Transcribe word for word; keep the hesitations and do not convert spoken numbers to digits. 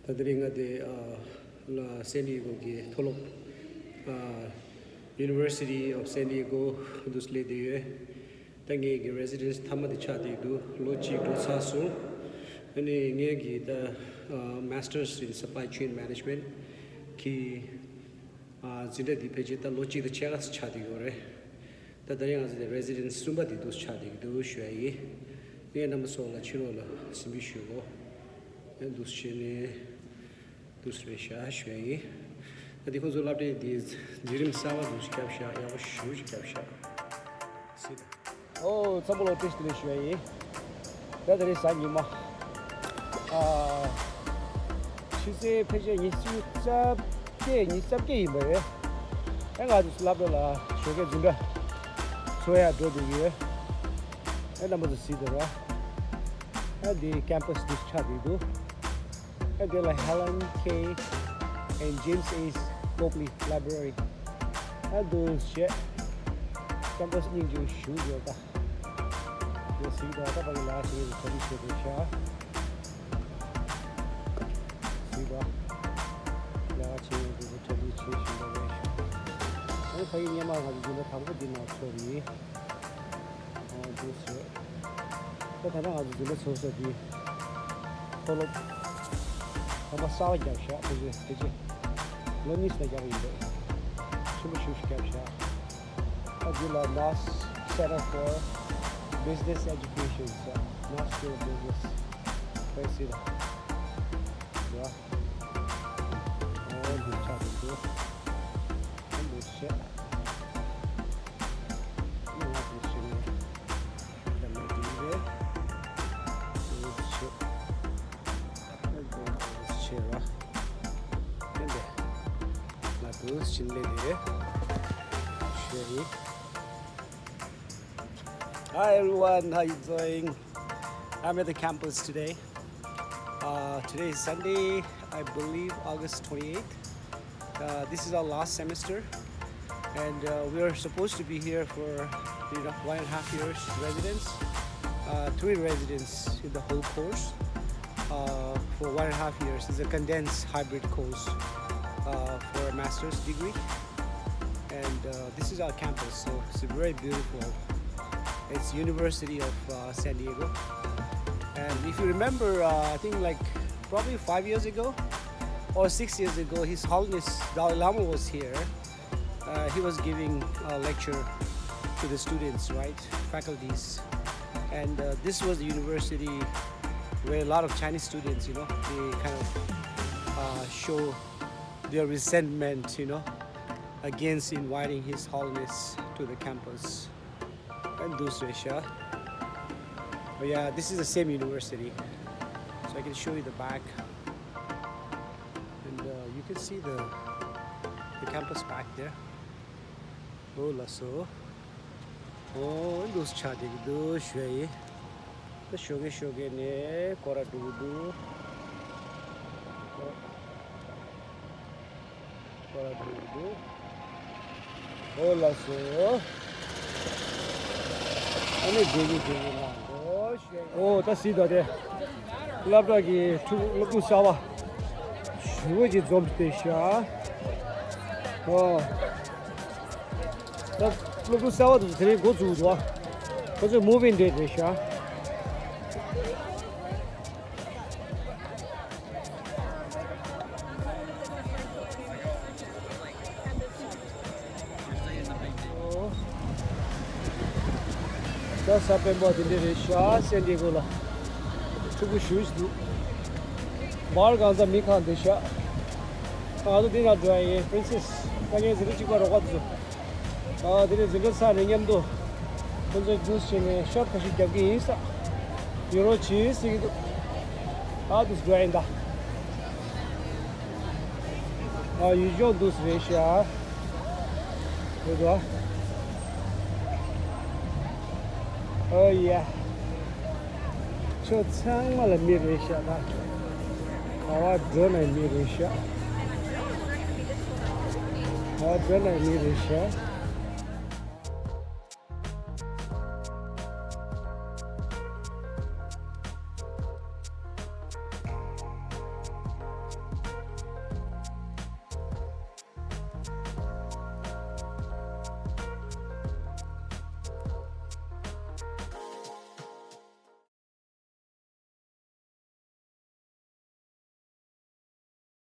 ད་དེ་རིང་ང་དེ་ཨ་ལ་San Diego གི་མཐོ་སློབ་ཨ་University of San Diego དུ་སླེབས་བསྡད་ཡོད། ད་ངེད་ཀྱི་residence མཐའ་མ་དེ་ཆགས་བསྡད་འདུག་ལོ་གཅིག་འགྲོ་ཚར་སོང་། ཨ་ནི་ངེད་ཀྱི་ད་ཨ་Masters in Supply Chain Management གི་ཨ་འཛིན་གྲྭ་འདི་ཕལ་ཆེར་ད་ལོ་གཅིག་དང་ཕྱེད་ཀ་ཙམ་ཆགས་བསྡད་ཡོད་རེད། ད་ད་རེས་ང་ཚོ་དེ་residence གསུམ་པ་དེ་འདུག་ཆགས་བསྡད་ཀྱི་འདུག་ཞུ་ཡ་ཡིན། ངས་རྣམ་པ་ཚོ་ལ་ཕྱི་ལོགས་ལ་གཟིམ་འཇུག་ཞུ་གོ། ཡང་འདུག་བྱས་ནས་འདུག་རེད་ཤག་ཞུ་ཡ་ཡིན། ད་དེ་ཁོང་ཚོ་སློབ་གྲྭའི་དེ་འཛིན་རིམ་གསར་པ་འདུག་བརྒྱབ་ཤག་ཡག་པོ་ཞེ་པོ་ཅིག་བརྒྱབ་ཤག་སྲིད། ཨོ་འཛམ་བུ་གླིང་བཀྲ་ཤིས་བདེ་ལེགས་ཞུ་ཡ་ཡིན། ད་ད་རེས་གཟའ་ཉི་མ། ཨ། ཕྱི་ཚེས་ཕལ་ཆེར་ཉི་ཤུ་རྩ་བརྒྱད་ཉི་ཤུ་རྩ་བརྒྱད་ཡིན་པ་རེད། ཨེ་ང་ཚོ་སློབ་གྲྭ་ལ་ཞོགས་ཀས་འཛིན་གྲྭ་འཚོགས་ཡག་འགྲོ་འདོད་ཀྱི་ཡོད། ཨེ་རྣམ་པ་ཚོ་གཟིགས་དང་ར། ཨེ་འདི་campus འདི་ཆགས་བསྡད་འདུག་ཨེ་འདི་ལ་Helen K and James A Copley Library ཨེ་འདུག་བྱས། campus སྙིང་རྗེ་ཞུ་དགོས་ད། ཡོད་སྲིད་དོ། ད་ཕ་གི་ལ་ཞིག་གྲ་སྒྲིག་བྱེད་དགོས་ཤག་སྲིད་པ། ལ་ཆེན་ཡོད་དུས་གྲ་སྒྲིག་བྱེད་བཞིན་པ་རེད་ཤག་ཨ་ནི་ཕ་གི་སྔོན་མ་ང་ཚོ་འཛིན་གྲྭ་དང་པོ་འདི་ནང་ཚོགས་ཡིན། ཨ་འདུག་ཟེར། ད་ད་ལྟ་ང་ཚོ་འཛིན་གྲྭ་ཚོགས་ས་འདི་མཐོ་སློབ་ཁང་པ་གསར་པ་བརྒྱབ་ཤག་ཕལ་ཆེར་ཕལ་ཆེར་ལོ་གཉིས་ཙམ་བརྒྱབ་ཡིན་པས། ཆེན་པོ་ཞེ་པོ་ཞིག་བརྒྱབ་ཤག་ཨ་འདི་ལ་Nas Center for Business Education ཟེར། Nas School of Business ཨེ་སི་ལ། ཡ། ཨོ་འདི་ཆགས་འདུག་ཨ་འདི་བཤད། ཨ་ང་འདི་བཤད་ནས་ད་ལོ་འདི་རེད། འདི་བཤད། ཨ་འདི་བཤད་ར། ཨ་འདི་ང་འདི་བཤད་ལས་འདི་རེད། བཤད་ཡིན། Hi everyone, how you doing? I'm at the campus today. Uh, today is Sunday, I believe August twenty-eighth. Uh, this is our last semester, and uh, we are supposed to be here for, you know, one and a half years residence, uh, three residence in the whole course. Uh, for one and a half years, it's a condensed hybrid course uh, for a master's degree. And uh, this is our campus, so it's very beautiful. It's University of uh, San Diego. And if you remember, uh, I think like probably five years ago or six years ago, His Holiness Dalai Lama was here. Uh, he was giving a lecture to the students, right, faculties. And uh, this was the university where a lot of Chinese students, you know, they kind of uh, show their resentment, you know, against inviting His Holiness to the campus. And those Russia. But yeah, this is the same university. So I can show you the back. And uh, you can see the, the campus back there. Oh, la so. Oh, and those chatting, those shui. ད་ཞོགས་ཀས་ཞོགས་ཀས་ནས་སྐོར་ར་འགྲོ་གི་འདུག་སྐོར་ར་འགྲོ་གི་འདུག་ཨོ་ལགས་སོ། ཨ་ནི་དགེ་རྒན་དགེ་རྒན་གནང་དགོས་ཞེས། ཨོ་ད་སྲིད་ད་དེ། སློབ་གྲྭ་གི་ཕྲུ་གུ་སློབ་ཕྲུག་གསར་པ་ཞེ་པོ་ཅིག་འཛོམས་ཏེ་ཤག་ཨོ། ད་སློབ་ཕྲུག་གསར་པ་དེ་ཚོ་དེ་རིང་འགོ་བཙུགས་འདུག་ཁོ་ཚོས་moving day རེད་ཤག་ད་གཟའ་སྤེན་པ་དེ་འདྲ་རེད་ཤག་སན་ཌི་ཡེ་གོ་ལ། ཕྲུ་གུ་ཞེ་པོ་ཅིག་འདུག་མར་གང་ཟག་མི་ཁག་འདི་ཤག་ང་ཚོ་འདི་ན་འགྲོ་ཡ་ཡིན། Princess ད་ངའི་ཟི་ལི་གཅིག་པ་རོགས་པ་དེ་ཚོ། ཨ་དེ་ནས་འཛིན་གྲྭ་ཚར་ནས་མཉམ་དུ་ཁོ་ཚོ་ཇུས་བྱས་ནས་ཤོ་ཁ་ཤས་རྒྱབ་ཀྱི་ཡིན་ས། ཡོ་རོ་ཇུས་ཟེར་གྱི་འདུག་ཨ་དུས་འགྲོ་ཡིན་ད། ཨ་ཡུལ་ལྗོངས་འདུག་སེ་རེད་ཤག་རེད་དོ། ཨོ་ཡ། ཁྱོད་ཚང་མ་ལ་མི་རེད་ཤག་ད། ག་བ་འགྲོ་ན་མི་རེད་ཤག་ག་བ་འགྲོ་ན་མི་རེད་ཤག